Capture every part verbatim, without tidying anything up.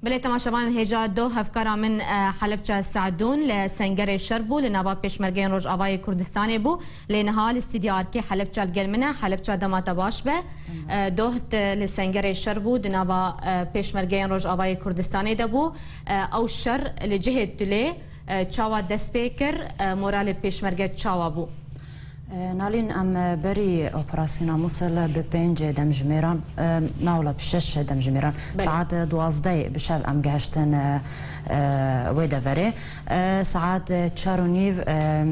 Belê temaşevanên hêja do hevkara min, e, Helebça Se'dûn li sengerê şer bû, li nava Pêşmergeyên Rojavayê Kurdistanê bû. Lê niha li stûdya arkê Helebça li gel min e. Helebça dema te baş be. E, doh tu li sengerê şer bû, di nava, e, Pêşmergeyên Rojavayê Kurdistanê de bû. E, ew şer li cihê tu lê, e, çawa dest pê kir, e, moralê pêşmerge çawa bû? E, Nalîn, em, e, berî operasyona Musil bi pênc demjimêran, e, na wila bi şeş demjimêran, Belê. saet duwazdeh bi şev em gehiştin, e, e, wê deverê. E, saet çar û nîv, e,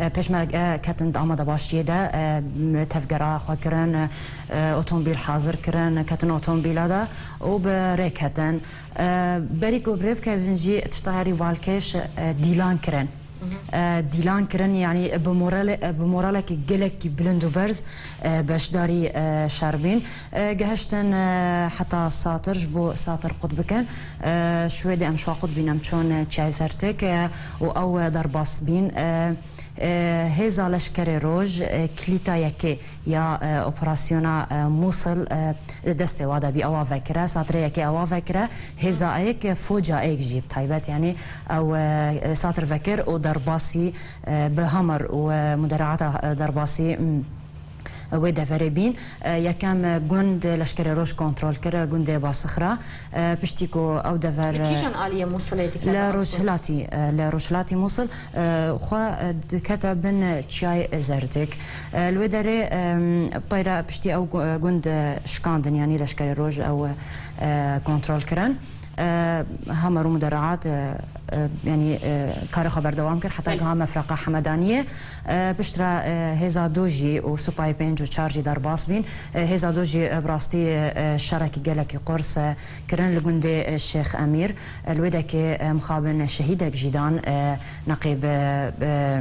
e, pêşmerge ketin di amadebaşiyê de, e, tevgera xwe kirin, e, otomobîl hazir kirin, ketin otomobîla de û bi rê ketin. E, berî ku bi rê bikevin jî tişta herî balkêş, e, dîlan kirin. E, dîlan kirin, yanî bi morale-, bi moralekî gelekî bilind û berz, e, beşdarî, e, şer bîn. E, gehiştin, e, heta satir, ji bo satir qut bikin. E, ji wê de em şwa qut bîn, em çûn, e, Çiyayê Zertik, e, û ew, e, derbas bîn. E, e, hêza leşkerê roj, e, kilîta yekê ya, e, operasyona, e, Musil, e, li destê wa de bî, ewa vekire, satirê yekê ewa vekire, hêza êk, e, foca êk jî bi taybet, yanî ew, e, satir vekir û derbasî, e, bi Hamar û, e, muderaata, e, derbasî, m, wê deverê bîn. E, yekem, e, gund leşkerê roj kontrol kir, e, gundê Basixra. E, piştî ku ew dever, Li e, kîjan aliyê Musilê dikeve li ev gund? Rojhilatî, e, li rojhilatî Musil, e, xwe, e, dikete bin Çiyayê Zerdik. E, li wê derê, e, peyra piştî ew gu-, gund, e, şikandin, yanî leşkerê roj ew, e, kontrol kirin. E, Hamar û muderaat, e, e, yanî, e, karê xwe berdewam kir heta Belê. giha mefreqa Hemedaniyê. E, piştre, e, hêza du jî û supayê pênc û çar jî derbas bîn. E, hêza du jî, e, bi rastî, e, şerekî gelekî qurs, e, kirin li gundê, e, Şêx Emîr. E, li wê dekê, e, mixabin şehîdek jî dan, e, neqîb, e, e,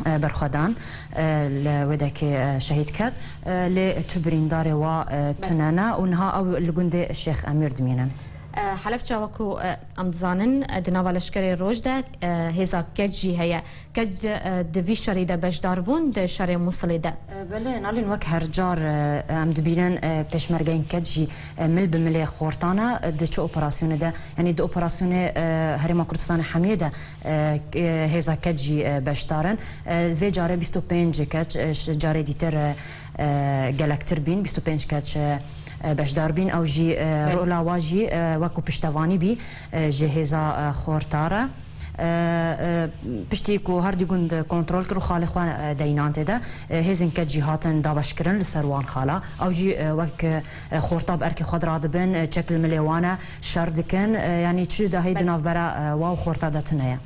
e, berxwedan, e, li wê dekê, e, şehîd ket. E, lê tu birîndarê wa, e, Belê. tune ne û niha ew li gundê Şêx Emîr dimînin. E, Helebça, wekû, e, em dizanin, e, di nava leşkerê roj de, e, hêza keç jî heye. Keç, e, di vî şerî de beşdar bûn di şerê Musilê de? E, belê, Nalîn, wek her car, e, em dibînin, e, pêşmergeyên keç jî, e, mil bi milê xortana, e, di çi operasyonê de, yanî di operasyonê, e, Herêma Kurdistanê hemiyê de, e, k-, e, hêza keç jî, e, beşdar in. E, vê carê bîst û pênc keç, e, ji carê dîtir, e, e, gelektir bîn, bîst û pênc keç, e, e, beşdar bîn. Ew jî, e, Belê. rola wa jî, e, wekû piştevanî bî, e, ji hêza, e, xorta re. E, e, piştî ku her dî gund kontrol kir û xalê xwe, e, deynan tê de, e, hêzên keç jî hatin dabeşkirin li ser wan xala. Ew jî, e, wek, e, xorta bi erkê xwe diradibin, e, çek li milê wan e, şer dikin. E, yanî çi cudahî di Belê. navbera, e, wa û xorta de tune ye.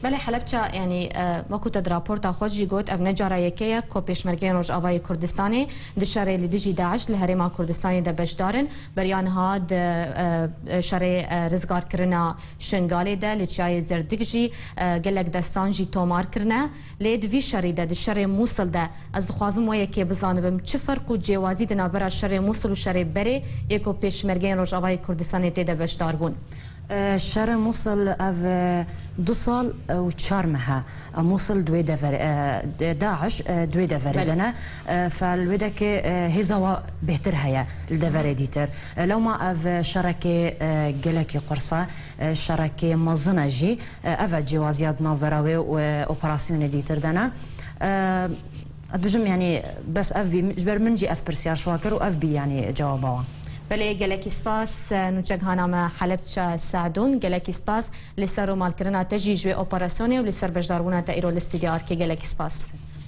Belê Helebça, yanî, e, wekû te di raporta xwe jî got, ev ne cara yekê ye ku pêşmergeyên Rojavayê Kurdistanê di şerê li dijî DAIŞ li Herêma Kurdistanê de beşdar in. Beriya niha di, e, e, şerê, e, rizgarkirina Şingalê de li Çiyayê Zerdik jî, e, gelek destan jî tomar kirine. Lê di vî şerî de, di şerê Mûsil de, ez dixwazim we yekê bizanibim, çi ferq û cêwazî di navbera şerê Mûsil û şerê berê yê ku pêşmergeyên Rojavayê Kurdistanê tê de beşdar bûn? E, şerê Mûsil ev, e, du sal, e, û çar meh e. E, Mûsil di wê dever, e, de-, DAIŞ, e, di wê deverê Belê. de ne. E, fe li wê dekê, e, hêza wa bêhtir heye li deverê Hı. dîtir. E, lewma ev, e, şerekê, e, gelekî qurs e, e, şerekê mezin e jî. E, ev e cêwaziya di navbera wê û, e, operasyonê dîtir de ne. E, ez dibêjim, yanî, bes ev bî, ji ber min jî ev pirsiyar ji we kir û ev bî, yanî, cewaba wan. Belê, gelekî spas. Nûçegihana me Helebça Se'dûn, gelekî spas. Li ser romalkirina te jî ji wê operasyonê û li ser beşdarbûna te îro li stûdya Arkê, gelekî spas.